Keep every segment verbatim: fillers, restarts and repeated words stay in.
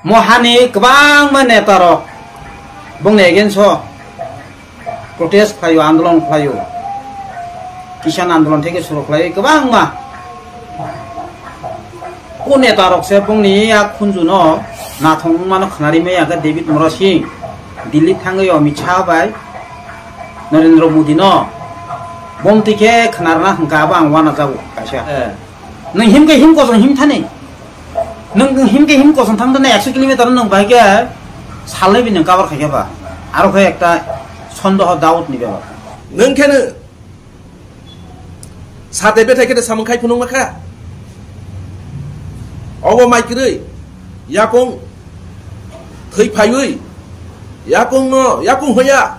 Mohani kwbangma neta rok bongni against o protest khlaio, andolon khlaio, kisan andolon theke suru khlaio kwbangma. O neta rok se bongni a khunju no nathong mano khnari maya khe David Murasing Delhi thangwi Amit Shah bai Narendra Modi no bomti khe khnarna hwnkha abo ang wana jago kaisa. Eh. Nwng himkhe him kosong him thani. Nwng himkhe him kosong thang thani ekso kilometer nwng bai khe salnwi bini cover khaikhe ba. Aro khe ekta sondoho doubt ni bebak. Nwng khe nw sate bethai khe samung khai phunuk makha. Obo mai kwrwi yakung thwi phaiwi yakung no yakung hoya.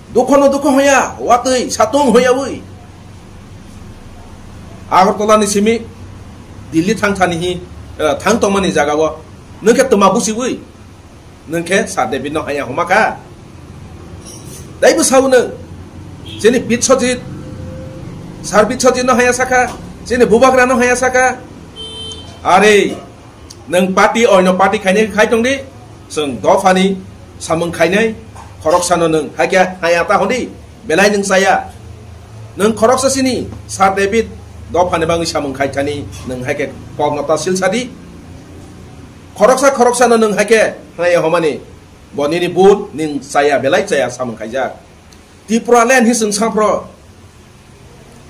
Dukho no dukho hoya, watwi satung hoya wi. Agartala ni simi Delhi thang thani hi, eh, thang tongmani jaga o. Nwng khe twma busi wi. Nwng khe Sir David no haya homa kha. Dai bo sao nwng. Chini Biswajit, Sir Biswajit no haya saka, chini Bubagra no haya saka. Are, nwng party, oino party khainai khai tong di, chwng dophani samung khainai, khoroksano nwng haikhe haya ta hwn di, belai nwng chaya. Nwng khoroksa sini Sir David dophani bangwi samung khai thani, nwng haikhe kokno ta sil sa di. Khoroksa khoroksano nwng haikhe hwnaya homani, bo nini bul, nwng chaya, belai chaya samung khaijak. Tripura land hi chwng saphro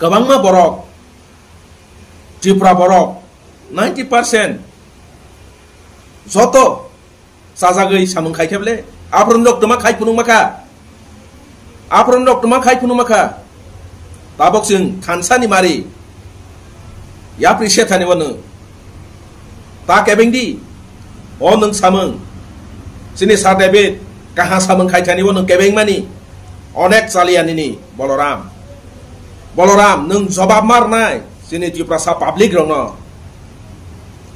kwbangma borok, Tripura borok ninety percent joto chajagwi samung khai khe bele. Aphuru nok twma khai phunuk makha. Aphuru nok twma khai phunuk makha. Tabok chwng thansa ni mari yapri se thani wano. Ta kebeng di. O nwng samung. Chini Sir David kaha samung khai thani wano kebeng mani. Onek chaliya nini Boloram. Boloram, nwng jobab marnai chini Tiprasa public rokno.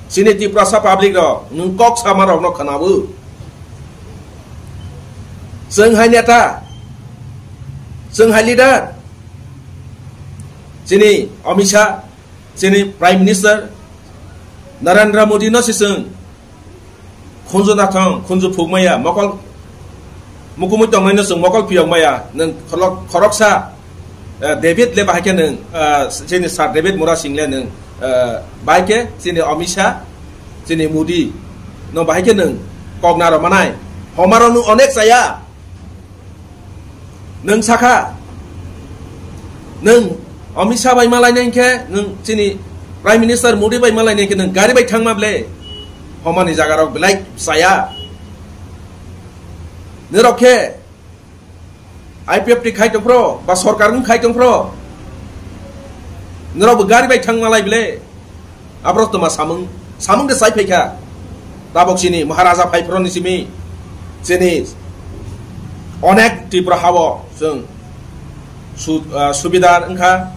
Chini Tiprasa public rok, nwng kok sama rokno khwnabu. Chwng hai neta, chwng hai leader. Chini Amit Shah, chini Prime Minister Narendra Modi no si chwng khunju nathong, khunju phukmaya, mokol mukumui tongnaino chwng mokol phiyokmaya, nwng khorok-, khoroksa, eh, David le bahai khe nwng, eh, chini Sir David Murasing le nwng, eh, bahai khe chini Amit Shah, chini Modi no bahai khe nwng kok naro manai. Homaro nwng onek chaya. Nwng sakha, nwng Amit Shah bai malainai khe, nwng chini Prime Minister Modi bai malainai khe, nwng gari bai thangma ble, homani jaga rok belai chaya. Nirok khe I P F T khai tongphro, ba sorkar wng khai tongphro, nirok bo gari bai thangma lai ble. Aborok twma samung, samung de sai phaikha. Tabok chini Maharaja phaiphro ni simi, chini onek Tripura hao chwng su-, ah, subidar wngkha,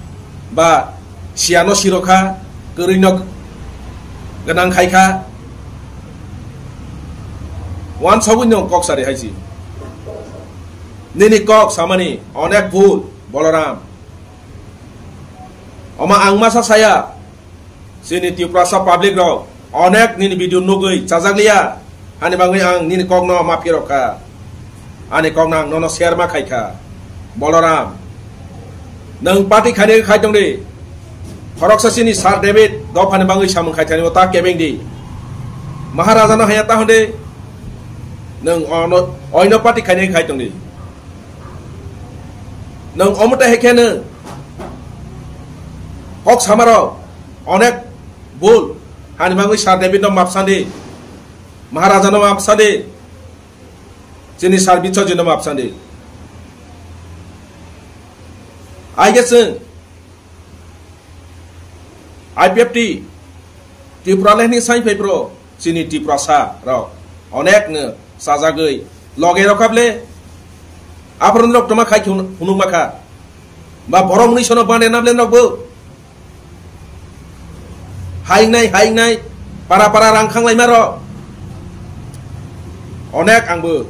ba siyano sirokha, kwrwino gwnang khaikha. Wansogwi nwng kok sari hai si. Nini kok samani onek bhul, Boloram. Omo ang masa saya. Chini Tiprasa public rok onek nini video nugwi chajak liya, hani bagwi ang nini kokno ma phirok kha, ani kokno ang nono share ma khai kha. Boloram, nwng party khainai khai tong di, khoroksa chini Sir David dophani bagwi samung khai thani bo ta kebeng di, Maharaja no haya ta hwn di, nwng ono, oino party khainai khai tong di, nwng omo ta hai khe nwng kok samarok. Onek bul. Hani bagwi Sir David no map sandi. Maharaja no map sandi. Chini Sir Biswajit no map sandi. Ai khe chwng I P F T Tripura lehni sai phai bro. Chini Tiprasa rok onek no sajagwi loge rok kable. Aphuru rok toma khai khun-, khunuk makha. Ba borok ni sono bande nable nok bo. Haingnai, haingnai, para para rang khanglai maro. Onek angbo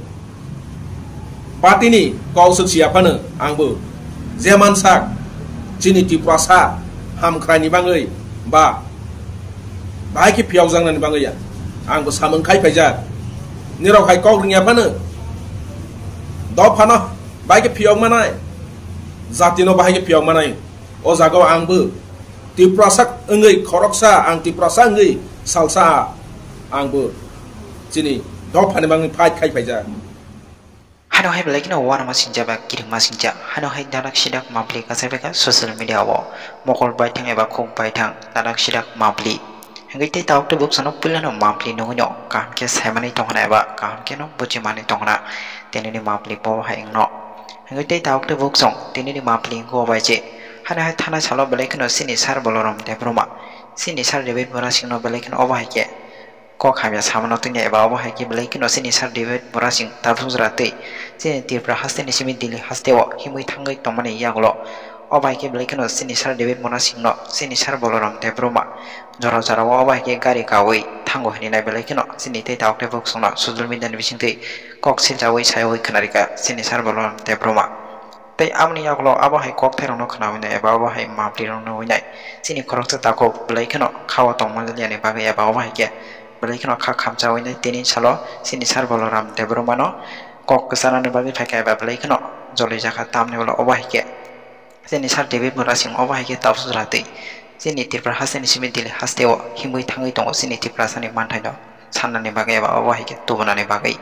party ni kok swk siya phano angbo je mansak chini Tiprasa hamkrai ni bangwi ba bahai khe phiyok jangnani bangwi ya. Ang bo samung khai phaijak. Nirok hai kok rwngya phano. Dophano bahai khe phiyok manai. Jatino bahai khe phiyok manai. O jagao ang bo Tiprasa wngwi khoroksa, ang Tiprasa wngwi salsa ang bo chini dophani bagwi fight khai phaijak. Hano hai belai kheno uanama singcha ba kiringma singcha. Hano hai dadak sidak mapli kasai beka social media o mokol baithang eba khuk baithang dadak sidak mapli. Hingke tei tabuk tei bukchano puilano mapli nugui no kaham khe saimani tongna eba kaham khe no buchimani tongna tenini mapli bo hai wngno. Hingke tei tabuk tei bukchong tenini mapli wngkha bai je. Hano hai thana salo belai kheno chini sir Boloram Debbarma, chini sir David Murasing no belai kheno obo hai khe kok hamya samano tongya eba obo hai khe belai kheno chini sir David Murasing tabuk jora twi chini Tripura haste ni simi Delhi haste o himwi thangwi tongmani yagulo. Obo hai khe belai kheno chini sir David Murasing no chini sir Boloram Debbarma jora jora o obo hai khe gari kaui thango hinwi nai belai kheno chini tei tabuk tei bukchong no social media ni bisingtwi kok silchaui saiwi khwnarikha chini sir Boloram Debbarma. Tei aboni yagulo abo hai kokthairokno khnaui nai eba abo hai maplirok nugui nai. Chini khoroksa takhuk belai kheno khao tongma liani bagwi eba abo hai khe belai kheno kha khamchaui nai. Tini salo chini sir Boloram Debbarmano kok kwcharnani bagwi phaikha eba belai kheno jolijak kha, tamni ulo obo hai khe chini sir David Murasing obo hai khe tabuk jora twi chini Tripura hasteni simi Delhi hasteo himwi thangwi tongo chini Tiprasani manthaino sannani bagwi eba obo hai khe tubunani bagwi,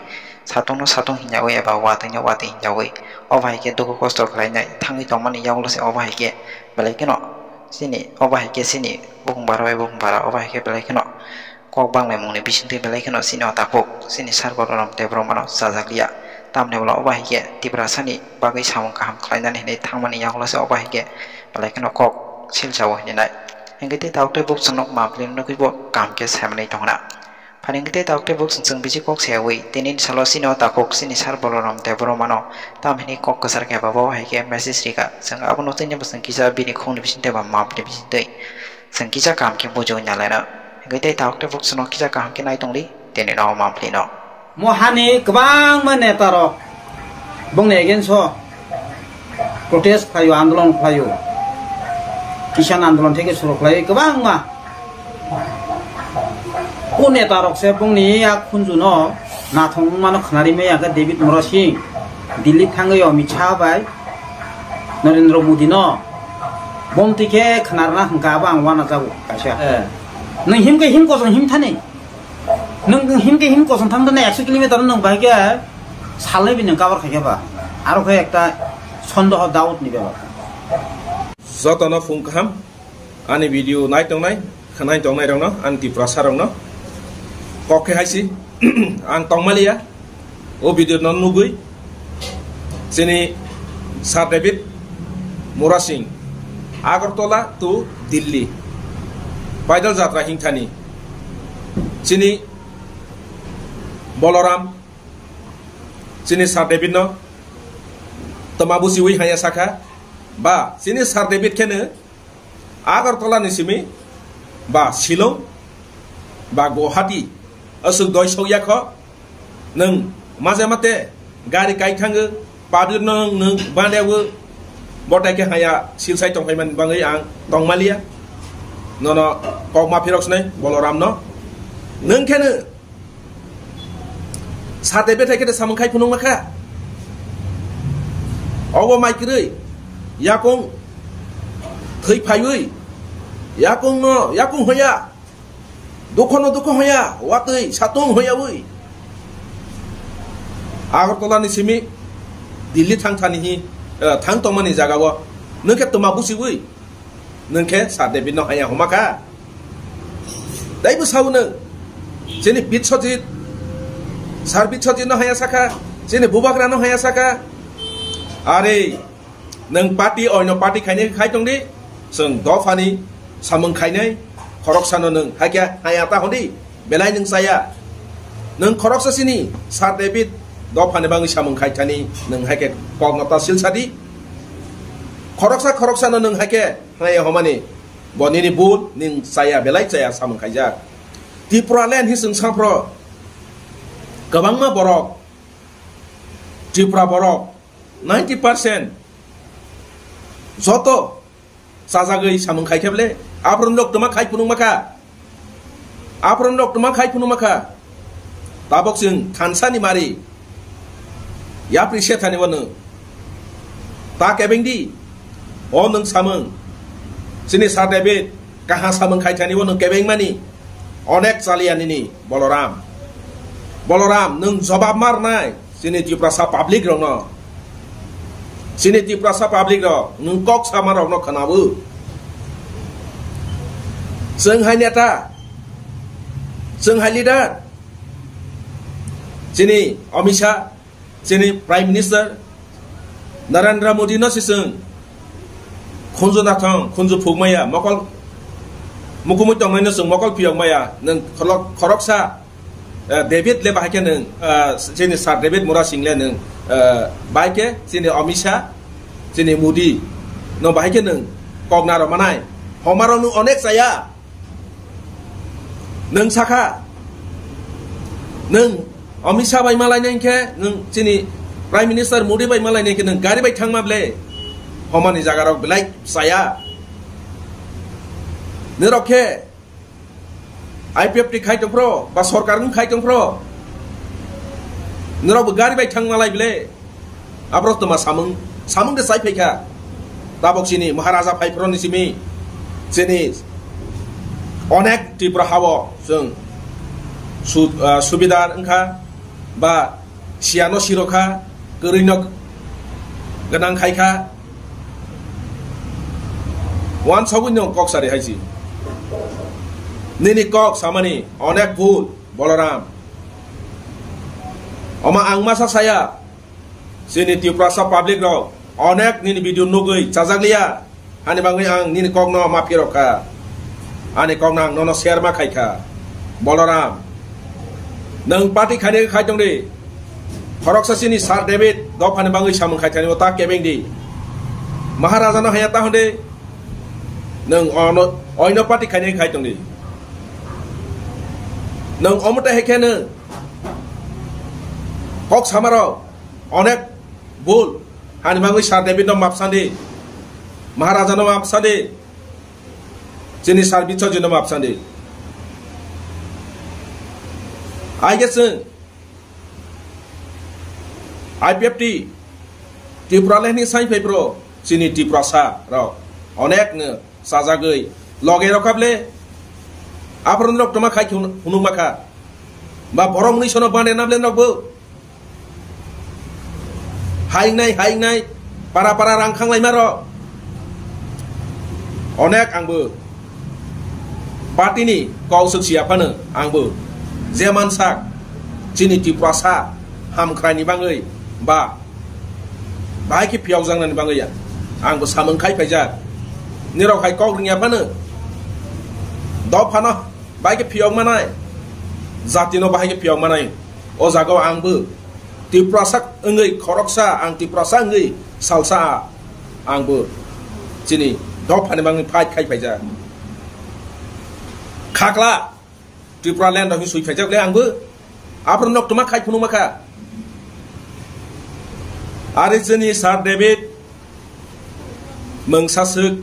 satungno satung hinjawi eba watwino watwi hinjawi, obo hai khe dukhu kosto khlainai thangwi tongmani yagulo se obo hai khe belai kheno chini obo hai khe chini bukhung bara bai bukhung bara obo hai khe belai kheno kok banglaimungni bisingtwi belai kheno chini o takhuk chini sir Boloram Debbarmano chajakliya. Tamni ulo obo hai khe Tiprasani bagwi samung kaham khlainani hinwi thangmani yagulo se obo hai khe belai kheno kok silchao hinwi nai. Hingke tei tabuk tei bukchangno mapli nugwi bo kaham khe saimanwi tongna. Phaini hingke tei tabuk tei bukchang chwng bisi kok sayawi tini salo chini o takhuk chini sir Boloram Debbarmano tam hinwi kok kwchar khe eba bo hai khe message rikha. Chwng abono tini bwswng kisa bini khungni bisingtwi ba mapli bisingtwi chwng kisa kaham khe bujo wngya laina. Hingke tei tabuk tei bukchangno kisa kaham khe nai tongdi tini no mapli no. Mo hani kwbangma neta rok bongni against o protest khlaio, andolon khlaio, kisan andolon theke suru khlaio kwbangma. O neta rok se bongni a khunju no nathong wngmano khnari maya khe David Murasing Delhi thangwi Amit Shah bai Narendra Modi no bomtwi khe khnarna hwnkha abo ang uanajago kaisa. Eh. Nwng himkhe him kosong himthani. Nwng himkhe him kosong thangdana ekso kilometer nwng bahai khe salnwi bini cover khaikhe ba. Aro khe ekta sondoho doubt ni bebak. Jotono phung kaham ani video nai tongnai, khwnai tongnai rokno, ani Tiprasa rokno kok khe haisi ang tongmaliya. O video no nugwi chini Sir David Murasing Agartala to Delhi paidal jatra hingthani chini Boloram chini Sir David no toma busiwi haya sakha ba chini Sir David kheno Agartala ni simi ba Shillong ba Guwahati aswk doi sokya kho. Nwng maje mate gari kai thango, public no nwng bandayago, botai khe haya silsai tongphai mani bagwi ang tongmaliya. Nono kok ma phirok sinai Boloram no. Nwng kheno sate bethai khe samung khai phunuk makha. Obo mai kwrwi yakung thwi phaiwi yakung no yakung hoya. Dukho no dukho hoya, watwi satung hoyawi. Agartala ni simi Delhi thang thani hi, eh, thang tongmani jaga o nwng khe toma busiwi, nwng khe Sir David no haya homa kha. Tei bo sao nwng, chini Biswajit, Sir Biswajit no haya sakha, chini Bubagra no haya sakha. Are, Nwng party, oino party khainai khai tongdi, chwng dophani samung khainai, khoroksano nwng hakhe haya ta hodi, belai nwng chaya. Nwng khoroksa sini, Sir David, dophani bangwi samung khai thani, nwng hakhe kokno ta sil sadi. Khoroksa khoroksano nwng hakhe haya homani, bo nini bul, nwng chaya, belai chaya samung khaijak. Tripura land hi chwng saphro, kwbangma borok, Tripura borok, ninety percent joto chajagwi samung khai khe bole, aphuru nok tuma khai phunuk makha. Aphuru nok tuma khai phunu makha. Tabok chwng thansa ni mari. Yapri se thani wano. Ta kebeng di. O nwng samung. Chini Sir David kaha samung khai thani wano kebeng mani. Onek chaliya nini Boloram. Boloram nwng jobab mar nai. Chini Tiprasa public rokno. Chini Tiprasa public rok, nwng kok sama rokno khwnabu. Chwng hai neta, chwng hai leader. Chini Amit Shah, chini Prime Minister Narendra Modi no si chwng khunju nathong, khunju phukmaya, mokol mukumui tongnaino chwng mokol phiyokmaya, nwng khorok-, khoroksa Eh, David le bahai khe nwng, eh, chini Sir David Murasing le nwng, eh, bahai khe chini Amit Shah, chini Modi no bahai khe nwng kok naro manai. Homarok nwng onek chaya. Nwng sakha. Nwng Amit Shah bai malai nai khe, nwng chini Prime Minister Modi bai malai nai khe nwng gari bai thangma ble. Homani jaga rok belai chaya. Nirok khe I P F T khai tong phro, ba sorkar wng khai tong phro. Norok bo gari bai thang malai bile. Aborok toma samung, samung de sai phaikha. Tabok chini Maharaja phai phro ni simi. Chini onek Tripura hao chwng su-, ah, subidar wngkha ba Siya no siro kha, kwrwi no gwnang khai kha. Wansogwi no kok sari hai si. Nini kok samani onek bhul, Boloram. Oma ang masa saya, chini Tiprasa public rok onek nini video nugwi chajak liya. Ani bagwi ang nini kokno ma phirok kha. Ani kokno ang nono share ma khai kha. Boloram, nwng party khainai khai tong di. Khoroksa chini Sir David dophani bagwi samung khai thani o ta kebeng di. Maharaja no haya ta hwn di. Nwng ono, oino party khainai khai tong di. Nwng omo ta hai khe nwng kok samarok onek bul. Hani bagwi Sir David no map sandi. Maharaja no map sandi. Chini Sir Bichojit no map sandi. Ai khe chwng I P F T Tripura le hwnwi sai phai bro. Chini Tiprasa rok onek no sajagwi loge rok kable. Aphuru rok toma khai khun-, khunuk makha. Ba borok mwnwi sono bande nable rok bo. Haingnai, haingnai, para para rang khanglai maro. Onek angbo party ni kok swk siya phano angbo je mansak chini Tiprasa hamkrai ni bagwi ba bahai khe phiyok jaknani bagwi ya. Angbo samung khai phaijak. Nirok hai kok rwngya phano dophano bahai khe phiyok manai, jati no bahai khe phiyok manai. O jaga o ang bo Tiprasa wngwi khoroksa, ang Tiprasa wngwi salsa, ang bo chini dophani bagwi fight khai phaijak. Khakla Tripura land rok sui phaijak le ang bo. Aphuru nok tuma khai phunuk makha. Ari chini Sir David Mungsa swk,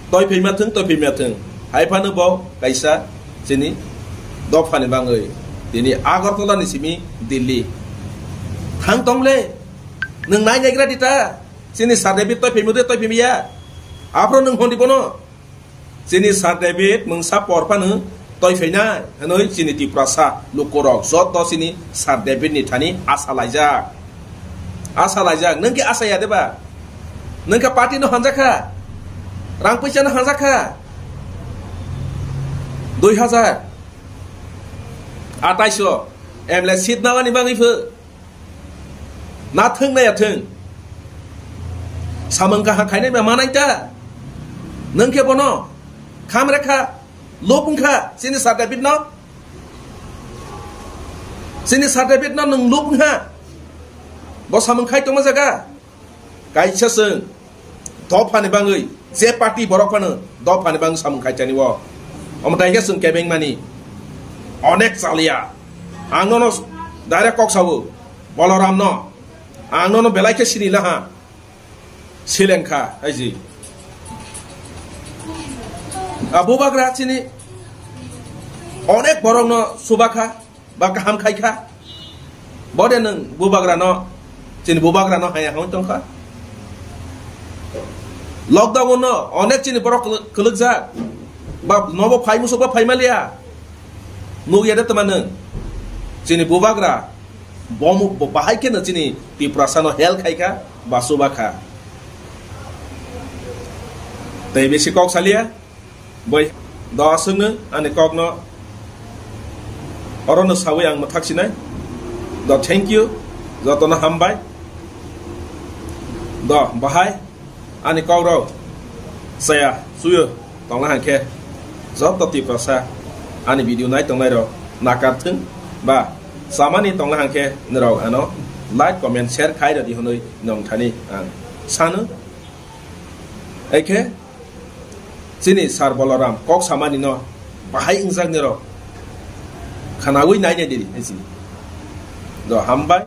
toi phima thung, toi phima thung. Hai phano bo kaisa chini dophani bagwi tini Agartala ni simi Delhi thang tong le. Nwng nai naigra di ta. Chini Sir David toi phimo de toi phimya. Aphuru nwng hwn di bono. Chini Sir David Mungsa por phano toi phainai hwnwi chini Tiprasa lukurok joto chini Sir David ni thani asa laijak. Asa laijak, nwng khe asa ya de ba? Nwng khe party no hanjak kha, rang puisa no hanjak kha. Dui hazar atais o M L A seat nabani bagwi pho. Na thung na ya thung. Samung kaha khainai ba manai ta. Nwng khe bono kham rekha, lobung kha, chini Sir David no. Chini Sir David no nwng lobung ha. Bo samung khai tongma jaga. Kaisa chwng dophani bagwi je party borok phano dophani bagwi samung khai tani o. Omo tai khe chwng kebeng mani onek chaliya. Ang nono direct kok sawo, Boloram no. Ang nono belai khe sini laha. Sileng kha, hai ji. A bubagra chini Onek borokno subakha, ba kaham khaikha. Bode nwng bubagrano, chini bubagrano haya hwn tongkha. Lockdown no onek chini borok kwlwk-, kwlwkjak. Ba nobo phai musuk ba phai maliya. Nukya de tama nwng. Chini bubagra bomu bo bahai khe no chini Tiprasa no help khaikha, ba subakha. Tei besi kok saliya. Boi, do aswkno ani kokno orono sawi ang mwthak sinai. Do thank you, jotono hambai. Do bahai ani kokrok saya suyo tongna hangkhe joto Tiprasa ani video nai tongnai rok nakar thung ba samani tongna hangkhe nirok ano like, comment, share khai rodi hwnwi nongthani ang sanu. Ekhe chini Sir Balaram kok samani no bahai wngjaknirok khanaui nainai diri hai sini. Do hambai.